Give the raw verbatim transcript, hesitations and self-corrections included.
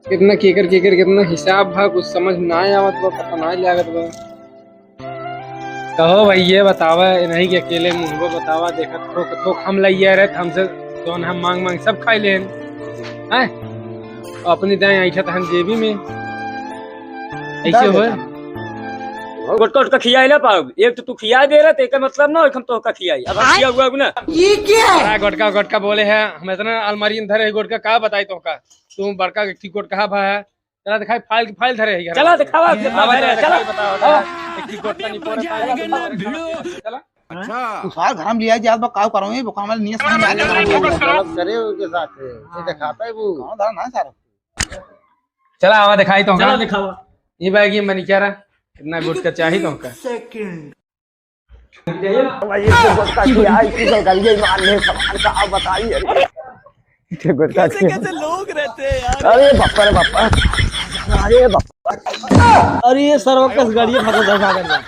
कितना केकर, केकर कितना हिसाब भा, कुछ समझ नाहीं आवत बा, पता नाहीं लागत बा। कहो भइया, बतावा, इन्हीं के अकेले मुँहवा बतावा, देखत थोक, थोक हम लइया रहे, हमसे जौन हम माँग, माँग सब खाइ लेन। हैं? अपनी दाईं ऐठत हन जेबी में। ऐसे होए? गोटका, गोटका खियाई ना पाउब। एक तो तू खियाई दे रहे, तो एकर मतलब ना हो कि हम तोहका खियाई। अब हम खिया हुआ ना। ये क्या है? बड़ा गोटका, गोटका बोले है, हम इतना अलमारी में धरे है गोटका, का बताई तोहका? तू बड़का एक ठी गोटका भा है। चला दिखाई, फाइल की फाइल धरे है घर में। चला दिखावा, कितना आवा, धरे है, चला चला। दिखाई, बतावा, हाँ। एक ठी गोटका नहीं पोरे पाए, चला। अच्छा। तू सार घर में लिया जात बा, काव करो, ये बोका वाला नियत नहीं आते। गलत करे उनके साथ, ये दिखाता है वो। कौन धरा ना सारा? चला, आवा दिखाई तोहका। चला दिखावा। ये बैग ये मनी क्या रहा? कितना गुटका चाहिए तोहका? भाई, ये तो गुटका खिया, इसी को गलिये मार ले, सामान का आप बताइए। ये गुटका कैसे, खिया। कैसे लोग रहते हैं यार। अरे बाप रे बाप। अरे बाप। अरे ये सरवा कस गाड़ी में फंसा था सागर में।